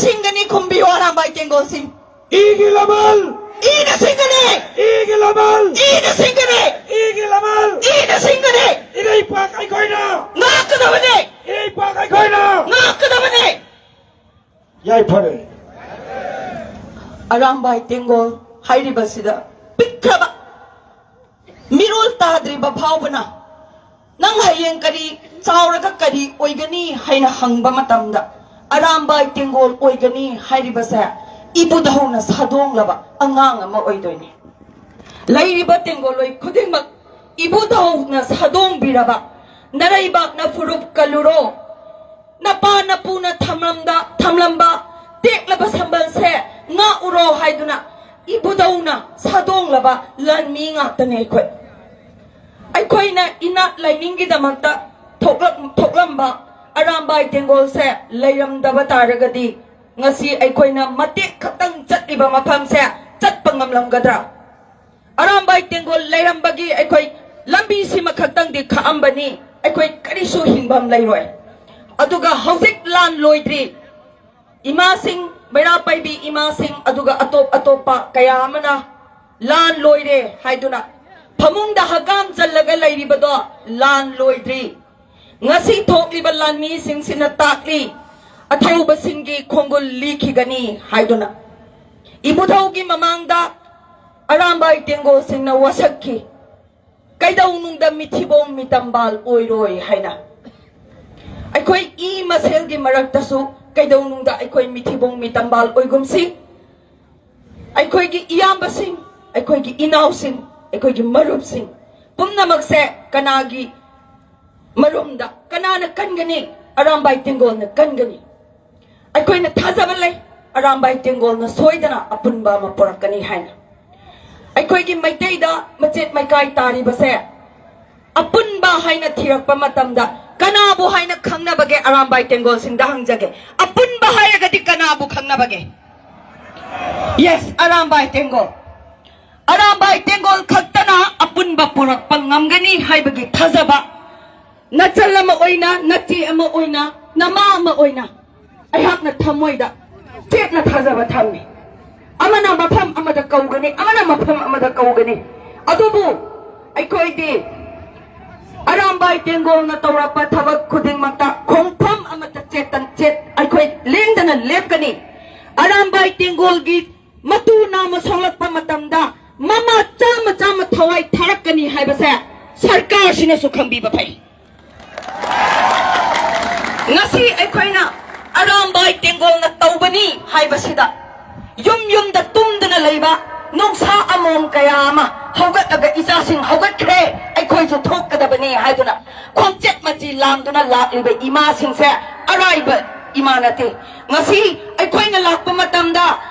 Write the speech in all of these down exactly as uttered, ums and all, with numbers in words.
ꯁꯤꯡꯒꯅꯤ ꯈꯨꯝꯕꯤꯌꯨ ꯑꯔꯥꯝꯕꯥꯏ ꯇꯦꯡꯒꯣꯜꯁꯤꯡ꯫ ꯏꯒꯤ ꯂꯃꯜ! ꯏꯅ ꯁꯤꯡꯒꯅꯤ! ꯏꯒꯤ ꯂꯃꯜ! ꯏꯅ ꯁꯤꯡꯒꯅꯤ! ꯏꯒꯤ ꯂꯃꯜ! ꯏꯅ ꯁꯤꯡꯒꯅꯤ! ꯏꯔꯩꯄꯥꯛ ꯑꯩꯈꯣꯏꯅ! ꯉꯥꯛꯀꯗꯕꯅꯤ! ꯏꯔꯩꯄꯥꯛ ꯑꯩꯈꯣꯏꯅ! ꯉꯥꯛꯀꯗꯕꯅꯤ! ꯌꯥꯏꯐꯔꯦ꯫ ꯑꯔꯥꯝꯕꯥꯏ ꯇꯦꯡꯒꯣꯜ ꯍꯥꯏꯔꯤꯕꯁꯤꯗ ꯄꯤꯛꯈ꯭ꯔꯕ ꯃꯤꯔꯣꯜ ꯇꯥꯗ꯭ꯔꯤꯕ ꯐꯥꯎꯕꯅ ꯅꯪ ꯍꯌꯦꯡ ꯀꯔꯤ ꯆꯥꯎꯔꯒ ꯀꯔꯤ ꯑꯣꯏꯒꯅꯤ ꯍꯥꯏꯅ ꯍꯪꯕ ꯃꯇꯝꯗ ꯑꯔꯥꯝꯕꯥꯏ ꯇꯦꯡꯒꯣꯜ ꯑꯣꯏꯒꯅꯤ ꯍꯥꯏꯔꯤꯕꯁꯦ ꯏꯕꯨꯙꯧꯅ ꯁꯥꯗꯣꯡꯂꯕ ꯑꯉꯥꯡ ꯑꯃ ꯑꯣꯏꯗꯣꯏꯅꯤ꯫ ꯂꯩꯔꯤꯕ ꯇꯦꯡꯒꯣꯜꯂꯣꯏ ꯈꯨꯗꯤꯡꯃꯛ ꯏꯕꯨꯙꯧꯅ ꯁꯥꯗꯣꯡꯕꯤꯔꯕ ꯅꯔꯩꯕꯥꯛꯅ ꯐꯨꯔꯨꯞ ꯀꯜꯂꯨꯔꯣ꯫ ꯅꯄꯥ ꯅꯄꯨꯅ ꯊꯝꯂꯝꯗ ꯊꯝꯂꯝꯕ ꯇꯦꯛꯂꯕ ꯁꯝꯕꯜꯁꯦ ꯉꯥꯛꯎꯔꯣ ꯍꯥꯏꯗꯨꯅ ꯏꯕꯨꯙꯧꯅ ꯁꯥꯗꯣꯡꯂꯕ ꯂꯥꯟꯃꯤ ꯉꯥꯛꯇꯅꯦ ꯑꯩꯈꯣꯏ꯫ ꯑꯩꯈꯣꯏꯅ ꯏꯅꯥꯠ ꯂꯥꯏꯅꯤꯡꯒꯤꯗꯃꯛꯇ ꯊꯣꯛꯂꯝ- ꯊꯣꯛꯂꯝꯕ ꯑꯔꯥꯝꯕꯥꯏ ꯇꯦꯡꯒꯣꯜꯁꯦ ꯂꯩꯔꯝꯗꯕ ꯇꯥꯔꯒꯗꯤ ꯉꯁꯤ ꯑꯩꯈꯣꯏꯅ ꯃꯇꯦꯛ ꯈꯛꯇꯪ ꯆꯠꯂꯤꯕ ꯃꯐꯝꯁꯦ ꯆꯠꯄ ꯉꯝꯂꯝꯒꯗ꯭ꯔꯥ? ꯑꯔꯥꯝꯕꯥꯏ ꯇꯦꯡꯒꯣꯜ ꯂꯩꯔꯝꯕꯒꯤ ꯑꯩꯈꯣꯏ ꯂꯝꯕꯤꯁꯤꯃ ꯈꯛꯇꯪꯗꯤ ꯈꯥꯛꯑꯝꯕꯅꯤ, ꯑꯩꯈꯣꯏ ꯀꯔꯤꯁꯨ ꯍꯤꯡꯐꯝ ꯂꯩꯔꯣꯏ꯫ ꯑꯗꯨꯒ ꯍꯧꯖꯤꯛ ꯂꯥꯟ ꯂꯣꯏꯗ꯭ꯔꯤ꯫ ꯏꯃꯥꯁꯤꯡ, ꯃꯩꯔꯥ ꯄꯥꯏꯕꯤ ꯏꯃꯥꯁꯤꯡ, ꯑꯗꯨꯒ ꯑꯇꯣꯞ ꯑꯇꯣꯞꯄ ꯀꯌꯥ ꯑꯃꯅ ꯂꯥꯟ ꯂꯣꯏꯔꯦ ꯍꯥꯏꯗꯨꯅ ꯐꯃꯨꯡꯗ ꯍꯛꯀꯥꯝ ꯆꯜꯂꯒ ꯂꯩꯔꯤꯕꯗꯣ ꯂꯥꯟ ꯂꯣꯏꯗ꯭ꯔꯤ꯫ ꯉꯁꯤ ꯊꯣꯛꯂꯤꯕ ꯂꯥꯟꯃꯤꯁꯤꯡꯁꯤꯅ ꯇꯥꯛꯂꯤ, ꯑꯊꯧꯕꯁꯤꯡꯒꯤ ꯈꯣꯡꯒꯨꯜ ꯂꯤꯈꯤꯒꯅꯤ ꯍꯥꯏꯗꯨꯅ꯫ ꯏꯕꯨꯙꯧꯒꯤ ꯃꯃꯥꯡꯗ ꯑꯔꯥꯝꯕꯥꯏ ꯇꯦꯡꯒꯣꯜꯁꯤꯡꯅ ꯋꯥꯁꯛꯈꯤ, "ꯀꯩꯗꯧꯅꯨꯡꯗ ꯃꯤꯊꯤꯕꯣꯡ ꯃꯤꯇꯝꯕꯥꯜ ꯑꯣꯏꯔꯣꯏ" ꯍꯥꯏꯅ꯫ ꯑꯩꯈꯣꯏ ꯏ ꯃꯁꯦꯜꯒꯤ ꯃꯔꯛꯇꯁꯨ ꯀꯩꯗꯧꯅꯨꯡꯗ ꯑꯩꯈꯣꯏ ꯃꯤꯊꯤꯕꯣꯡ ꯃꯤꯇꯝꯕꯥꯜ ꯑꯣꯏꯒꯨꯝꯁꯤ꯫ ꯑꯩꯈꯣꯏꯒꯤ ꯏꯌꯥꯝꯕꯁꯤꯡ, ꯑꯩꯈꯣꯏꯒꯤ ꯏꯅꯥꯎꯁꯤꯡ, ꯑꯩꯈꯣꯏꯒꯤ ꯃꯔꯨꯞꯁꯤꯡ ꯄꯨꯝꯅꯃꯛꯁꯦ ꯀꯅꯥꯒꯤ ꯃꯔꯨꯝꯗ ꯀꯅꯥꯅ ꯀꯟꯒꯅꯤ? ꯑꯔꯥꯝꯕꯥꯏ ꯇꯦꯡꯒꯣꯜꯅ ꯀꯟꯒꯅꯤ꯫ ꯑꯩꯈꯣꯏꯅ ꯊꯥꯖꯕ ꯂꯩ, ꯑꯔꯥꯝꯕꯥꯏ ꯇꯦꯡꯒꯣꯜꯅ ꯁꯣꯏꯗꯅ ꯑꯄꯨꯟꯕ ꯑꯃ ꯄꯨꯔꯛꯀꯅꯤ ꯍꯥꯏꯅ꯫ ꯑꯩꯈꯣꯏꯒꯤ ꯃꯩꯇꯩꯗ ꯃꯆꯦꯠ ꯃꯩꯀꯥꯏ ꯇꯥꯔꯤꯕꯁꯦ ꯑꯄꯨꯟꯕ ꯍꯥꯏꯅ ꯊꯤꯔꯛꯄ ꯃꯇꯝꯗ ꯀꯅꯥꯕꯨ ꯍꯥꯏꯅ ꯈꯪꯅꯕꯒꯦ? ꯑꯔꯥꯝꯕꯥꯏ ꯇꯦꯡꯒꯣꯜꯁꯤꯡꯗ ꯍꯪꯖꯒꯦ, ꯑꯄꯨꯟꯕ ꯍꯥꯏꯔꯒꯗꯤ ꯀꯅꯥꯕꯨ ꯈꯪꯅꯕꯒꯦ? Yes, ꯑꯔꯥꯝꯕꯥꯏ ꯇꯦꯡꯒꯣꯜ꯫ ꯑꯔꯥꯝꯕꯥꯏ ꯇꯦꯡꯒꯣꯜ ꯈꯛꯇꯅ ꯑꯄꯨꯟꯕ ꯄꯨꯔꯛꯄ ꯉꯝꯒꯅꯤ ꯍꯥꯏꯕꯒꯤ ꯊꯥꯖꯕ ꯅꯆꯜ ꯑꯃ ꯑꯣꯏꯅ, ꯅꯆꯦ ꯑꯃ ꯑꯣꯏꯅ, ꯅꯃꯥ ꯑꯃ ꯑꯣꯏꯅ ꯑꯩꯍꯥꯛꯅ ꯊꯃꯣꯏꯗ ꯆꯦꯠꯅ ꯊꯥꯖꯕ ꯊꯝꯃꯤ꯫ ꯑꯃꯅ ꯃꯐꯝ ꯑꯃꯗ ꯀꯧꯒꯅꯤ, ꯑꯃꯅ ꯃꯐꯝ ꯑꯃꯗ ꯀꯧꯒꯅꯤ꯫ ꯑꯗꯨꯕꯨ ꯑꯩꯈꯣꯏꯗꯤ ꯑꯔꯥꯝꯕꯥꯏ ꯇꯦꯡꯒꯣꯜꯅ ꯇꯧꯔꯛꯄ ꯊꯕꯛ ꯈꯨꯗꯤꯡꯃꯛꯇ ꯈꯣꯡꯐꯝ ꯑꯃꯠꯇ ꯆꯦꯠꯇꯟ-, ꯆꯦꯠ-, ꯑꯩꯈꯣꯏ ꯂꯦꯡꯗꯅ ꯂꯦꯞꯀꯅꯤ꯫ ꯑꯔꯥꯝꯕꯥꯏ ꯇꯦꯡꯒꯣꯜꯒꯤ ꯃꯇꯨ ꯅꯥꯝꯃ ꯁꯣꯛꯂꯛꯄ ꯃꯇꯝꯗ ꯃꯃꯥ ꯆꯥꯝꯃ ꯆꯥꯝꯃ ꯊꯋꯥꯏ ꯊꯥꯔꯛꯀꯅꯤ ꯍꯥꯏꯕꯁꯦ ꯁꯔꯀꯥꯔꯁꯤꯅꯁꯨ ꯈꯪꯕꯤꯕ ꯐꯩ꯫ ꯉꯁꯤ ꯑꯩꯈꯣꯏꯅ ꯑꯔꯥꯝꯕꯥꯏ ꯇꯦꯡꯒꯣꯜꯅ ꯇꯧꯕꯅꯤ ꯍꯥꯏꯕꯁꯤꯗ ꯌꯨꯝ ꯌꯨꯝꯗ ꯇꯨꯝꯗꯨꯅ ꯂꯩꯕ ꯅꯨꯡꯁꯥ ꯑꯃꯣꯝ ꯀꯌꯥ ꯑꯃ ꯍꯧꯒꯠꯂꯒ ꯏꯆꯥꯁꯤꯡ ꯍꯧꯒꯠꯈ꯭ꯔꯦ, ꯑꯩꯈꯣꯏꯁꯨ ꯊꯣꯛꯀꯗꯕꯅꯤ ꯍꯥꯏꯗꯨꯅ ꯈꯣꯡꯆꯠ ꯃꯆꯤ ꯂꯥꯡꯗꯨꯅ ꯂꯥꯛꯂꯤꯕ ꯏꯃꯥꯁꯤꯡꯁꯦ ꯑꯔꯥꯏꯕ ꯏꯃꯥ ꯅꯠꯇꯦ꯫ ꯉꯁꯤ ꯑꯩꯈꯣꯏꯅ ꯂꯥꯛꯄ ꯃꯇꯝꯗ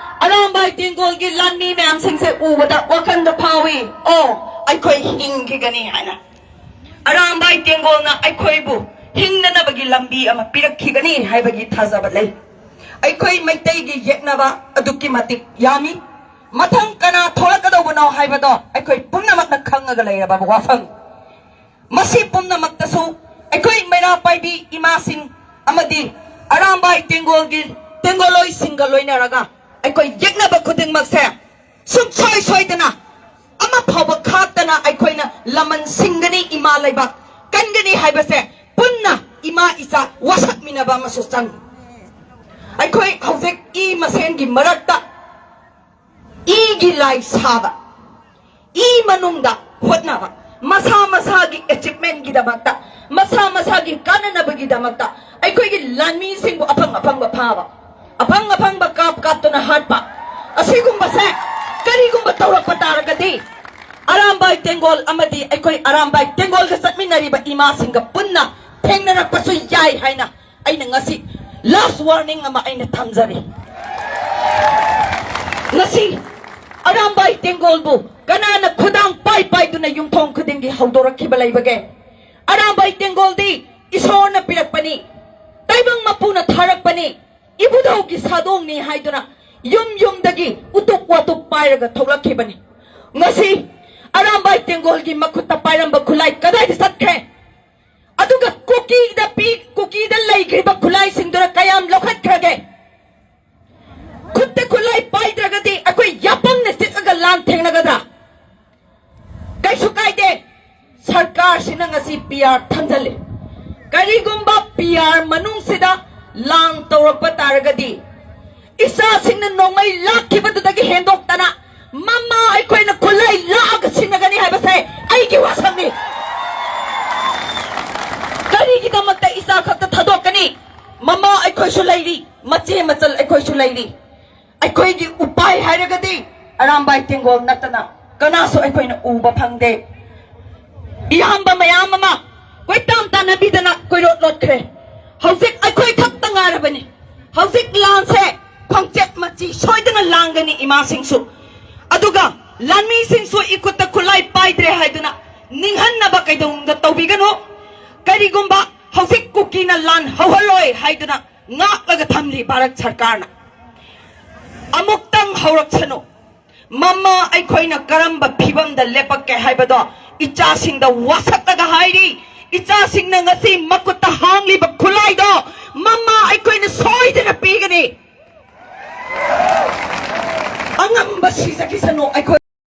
ꯑꯔꯥꯝꯕꯥꯏ ꯇꯦꯡꯒꯣꯜꯒꯤ ꯂꯥꯟꯃꯤ ꯃꯌꯥꯝꯁꯤꯡꯁꯦ ꯎꯕꯗ ꯋꯥꯈꯜꯗ ꯐꯥꯎꯏ, "ꯑꯣ, ꯑꯩꯈꯣꯏ ꯍꯤꯡꯈꯤꯒꯅꯤ" ꯍꯥꯏꯅ꯫ ꯑꯔꯥꯝꯕꯥꯏ ꯇꯦꯡꯒꯣꯜꯅ ꯑꯩꯈꯣꯏꯕꯨ ꯍꯤꯡꯅꯅꯕꯒꯤ ꯂꯝꯕꯤ ꯑꯃ ꯄꯤꯔꯛꯈꯤꯒꯅꯤ ꯍꯥꯏꯕꯒꯤ ꯊꯥꯖꯕ ꯂꯩ꯫ ꯑꯩꯈꯣꯏ ꯃꯩꯇꯩꯒꯤ ꯌꯦꯛꯅꯕ ꯑꯗꯨꯛꯀꯤ ꯃꯇꯤꯛ ꯌꯥꯝꯃꯤ꯫ ꯃꯊꯪ ꯀꯅꯥ ꯊꯣꯛꯂꯛꯀꯗꯧꯕꯅꯣ ꯍꯥꯏꯕꯗꯣ ꯑꯩꯈꯣꯏ ꯄꯨꯝꯅꯃꯛꯅ ꯈꯪꯉꯒ ꯂꯩꯔꯕ ꯋꯥꯐꯝ꯫ ꯃꯁꯤ ꯄꯨꯝꯅꯃꯛꯇꯁꯨ ꯑꯩꯈꯣꯏ ꯃꯩꯔꯥ ꯄꯥꯏꯕꯤ ꯏꯃꯥꯁꯤꯡ ꯑꯃꯗꯤ ꯑꯔꯥꯝꯕꯥꯏ ꯇꯦꯡꯒꯣꯜꯒꯤ ꯇꯦꯡꯒꯣꯜꯂꯣꯏꯁꯤꯡꯒ ꯂꯣꯏꯅꯔꯒ ꯑꯩꯈꯣꯏ ꯌꯦꯛꯅꯕ ꯈꯨꯗꯤꯡꯃꯛꯁꯦ ꯁꯨꯡꯁꯣꯏ ꯁꯣꯏꯗꯅ ꯑꯃ ꯐꯥꯎꯕ ꯈꯥꯛꯇꯅ ꯑꯩꯈꯣꯏꯅ ꯂꯃꯟ ꯁꯤꯡꯒꯅꯤ, ꯏꯃꯥ ꯂꯩꯕꯥꯛ ꯀꯟꯒꯅꯤ ꯍꯥꯏꯕꯁꯦ ꯄꯨꯟꯅ ꯏꯃꯥ ꯏꯆꯥ ꯋꯥꯁꯛꯃꯤꯟꯅꯕ ꯑꯃꯁꯨ ꯆꯪꯏ꯫ ꯑꯩꯈꯣꯏ ꯍꯧꯖꯤꯛ ꯏ ꯃꯁꯦꯟꯒꯤ ꯃꯔꯛꯇ ꯏꯒꯤ ꯂꯥꯏ ꯁꯥꯕ, ꯏ ꯃꯅꯨꯡꯗ ꯍꯣꯠꯅꯕ, ꯃꯁꯥ ꯃꯁꯥꯒꯤ ꯑꯦꯆꯤꯞꯃꯦꯟꯒꯤꯗꯃꯛꯇ, ꯃꯁꯥ ꯃꯁꯥꯒꯤ ꯀꯥꯟꯅꯅꯕꯒꯤꯗꯃꯛꯇ ꯑꯩꯈꯣꯏꯒꯤ ꯂꯥꯟꯃꯤꯁꯤꯡꯕꯨ ꯑꯐꯪ ꯑꯐꯪꯕ ꯐꯥꯕ, ꯑꯐꯪ ꯑꯐꯪꯕ ꯀꯥꯞ ꯀꯥꯞꯇꯨꯅ ꯍꯥꯠꯄ, ꯑꯁꯤꯒꯨꯝꯕꯁꯦ ꯀꯔꯤꯒꯨꯝꯕ ꯇꯧꯔꯛꯄ ꯇꯥꯔꯒꯗꯤ ꯑꯔꯥꯝꯕꯥꯏ ꯇꯦꯡꯒꯣꯜ ꯑꯃꯗꯤ ꯑꯩꯈꯣꯏ ꯑꯔꯥꯝꯕꯥꯏ ꯇꯦꯡꯒꯣꯜꯒ ꯆꯠꯃꯤꯟꯅꯔꯤꯕ ꯏꯃꯥꯁꯤꯡꯒ ꯄꯨꯟꯅ ꯊꯦꯡꯅꯔꯛꯄꯁꯨ ꯌꯥꯏ ꯍꯥꯏꯅ ꯑꯩꯅ ꯉꯁꯤ ꯂꯥꯁ ꯋꯥꯔꯅꯤꯡ ꯑꯃ ꯑꯩꯅ ꯊꯝꯖꯔꯤ꯫ ꯉꯁꯤ ꯑꯔꯥꯝꯕꯥꯏ ꯇꯦꯡꯒꯣꯜꯕꯨ ꯀꯅꯥꯅ ꯈꯨꯗꯥꯡ ꯄꯥꯏ ꯄꯥꯏꯗꯨꯅ ꯌꯨꯝꯊꯣꯡ ꯈꯨꯗꯤꯡꯒꯤ ꯍꯧꯗꯣꯔꯛꯈꯤꯕ ꯂꯩꯕꯒꯦ? ꯑꯔꯥꯝꯕꯥꯏ ꯇꯦꯡꯒꯣꯜꯗꯤ ꯏꯁꯣꯔꯅ ꯄꯤꯔꯛꯄꯅꯤ, ꯇꯥꯏꯕꯪ ꯃꯄꯨꯅ ꯊꯥꯔꯛꯄꯅꯤ, ꯏꯕꯨꯙꯧꯒꯤ ꯁꯥꯗꯣꯡꯅꯤ ꯍꯥꯏꯗꯨꯅ ꯌꯨꯝ ꯌꯨꯝꯗꯒꯤ ꯎꯇꯨꯞ ꯋꯥꯇꯨꯞ ꯄꯥꯏꯔꯒ ꯊꯣꯛꯂꯛꯈꯤꯕꯅꯤ꯫ ꯉꯁꯤ ꯑꯔꯥꯝꯕꯥꯏ ꯇꯦꯡꯒꯣꯜꯒꯤ ꯃꯈꯨꯠꯇ ꯄꯥꯏꯔꯝꯕ ꯈꯨꯠꯂꯥꯏ ꯀꯗꯥꯏꯗ ꯆꯠꯈ꯭ꯔꯦ? ꯑꯗꯨꯒ ꯀꯨꯀꯤꯗ ꯄꯤ-, ꯀꯨꯀꯤꯗ ꯂꯩꯈ꯭ꯔꯤꯕ ꯈꯨꯠꯂꯥꯏꯁꯤꯡꯗꯨꯅ ꯀꯌꯥꯝ ꯂꯧꯈꯠꯈ꯭ꯔꯒꯦ? ꯌꯥꯄꯪꯅ ꯆꯤꯛꯑꯒ ꯂꯥꯟ ꯊꯦꯡꯅꯒꯗ꯭ꯔꯥ? ꯀꯩꯁꯨ ꯀꯥꯏꯗꯦ꯫ ꯁꯔꯀꯥꯔꯁꯤꯅ ꯉꯁꯤ ꯄꯤ ꯑꯥꯔ ꯊꯝꯖꯤꯜꯂꯤ꯫ ꯀꯔꯤꯒꯨꯝꯕ ꯄꯤ ꯑꯥꯔ ꯃꯅꯨꯡꯁꯤꯗ ꯂꯥꯟ ꯇꯧꯔꯛꯄ ꯇꯥꯔꯒꯗꯤ, ꯏꯆꯥꯁꯤꯡꯅ ꯅꯣꯡꯃꯩ ꯂꯥꯛꯈꯤꯕꯗꯨꯗꯒꯤ ꯍꯦꯟꯗꯣꯛꯇꯅ ꯃꯃꯥ ꯑꯩꯈꯣꯏꯅ ꯈꯨꯠꯂꯥꯏ ꯂꯥꯛꯑꯒ ꯁꯤꯟꯅꯒꯅꯤ ꯍꯥꯏꯕꯁꯦ ꯑꯩꯒꯤ ꯋꯥꯁꯛꯅꯤ꯫ ꯀꯔꯤꯒꯤꯗꯃꯛꯇ ꯏꯆꯥ ꯈꯛꯇ ꯊꯥꯗꯣꯛꯀꯅꯤ? ꯃꯃꯥ ꯑꯩꯈꯣꯏꯁꯨ ꯂꯩꯔꯤ, ꯃꯆꯦ ꯃꯆꯜ ꯑꯩꯈꯣꯏꯁꯨ ꯂꯩꯔꯤ꯫ ꯑꯩꯈꯣꯏꯒꯤ ꯎꯄꯥꯏ ꯍꯥꯏꯔꯒꯗꯤ ꯑꯔꯥꯝꯕꯥꯏ ꯇꯦꯡꯒꯣꯜ ꯅꯠꯇꯅ ꯀꯅꯥꯁꯨ ꯑꯩꯈꯣꯏꯅ ꯎꯕ ꯐꯪꯗꯦ꯫ ꯏꯌꯥꯝꯕ ꯃꯌꯥꯝ ꯑꯃ ꯀꯣꯏꯇꯥꯟ ꯇꯥꯟꯅꯕꯤꯗꯅ ꯀꯣꯏꯂꯣꯠ ꯂꯣꯠꯈ꯭ꯔꯦ꯫ ꯍꯧꯖꯤꯛ ꯑꯩꯈꯣꯏ ꯈꯛꯇ ꯉꯥꯏꯔꯕꯅꯤ꯫ ꯍꯧꯖꯤꯛ ꯂꯥꯟꯁꯦ ꯈꯣꯡꯆꯠ ꯃꯆꯤ ꯁꯣꯏꯗꯅ ꯂꯥꯡꯒꯅꯤ ꯏꯃꯥꯁꯤꯡꯁꯨ꯫ ꯑꯗꯨꯒ ꯂꯥꯟꯃꯤꯁꯤꯡꯁꯨ ꯏꯈꯨꯠꯇ ꯈꯨꯠꯂꯥꯏ ꯄꯥꯏꯗ꯭ꯔꯦ ꯍꯥꯏꯗꯨꯅ ꯅꯤꯡꯍꯟꯅꯕ ꯀꯩꯗꯧꯅꯨꯡꯗ ꯇꯧꯕꯤꯒꯅꯨ꯫ ꯀꯔꯤꯒꯨꯝꯕ ꯍꯧꯖꯤꯛ ꯀꯨꯀꯤꯅ ꯂꯥꯟ ꯍꯧꯍꯜꯂꯣꯏ ꯍꯥꯏꯗꯨꯅ ꯉꯥꯛꯂꯒ ꯊꯝꯂꯤ ꯚꯥꯔꯠ ꯁꯔꯀꯥꯔꯅ꯫ ꯑꯃꯨꯛꯇꯪ ꯍꯧꯔꯛꯁꯅꯨ꯫ ꯃꯃꯥ ꯑꯩꯈꯣꯏꯅ ꯀꯔꯝꯕ ꯐꯤꯕꯝꯗ ꯂꯦꯞꯄꯛꯀꯦ ꯍꯥꯏꯕꯗꯣ ꯏꯆꯥꯁꯤꯡꯗ ꯋꯥꯁꯛꯂꯒ ꯍꯥꯏꯔꯤ꯫ ꯏꯆꯥꯁꯤꯡꯅ ꯉꯁꯤ ꯃꯈꯨꯠꯇ ꯍꯥꯡꯂꯤꯕ ꯈꯨꯠꯂꯥꯏꯗꯣ ꯃꯃꯥ ꯑꯩꯈꯣꯏꯅ ꯁꯣꯏꯗꯅ ꯄꯤꯒꯅꯤ꯫ ꯑꯉꯝꯕ ꯁꯤꯖꯈꯤꯁꯅꯨ ꯑꯩꯈꯣꯏ꯫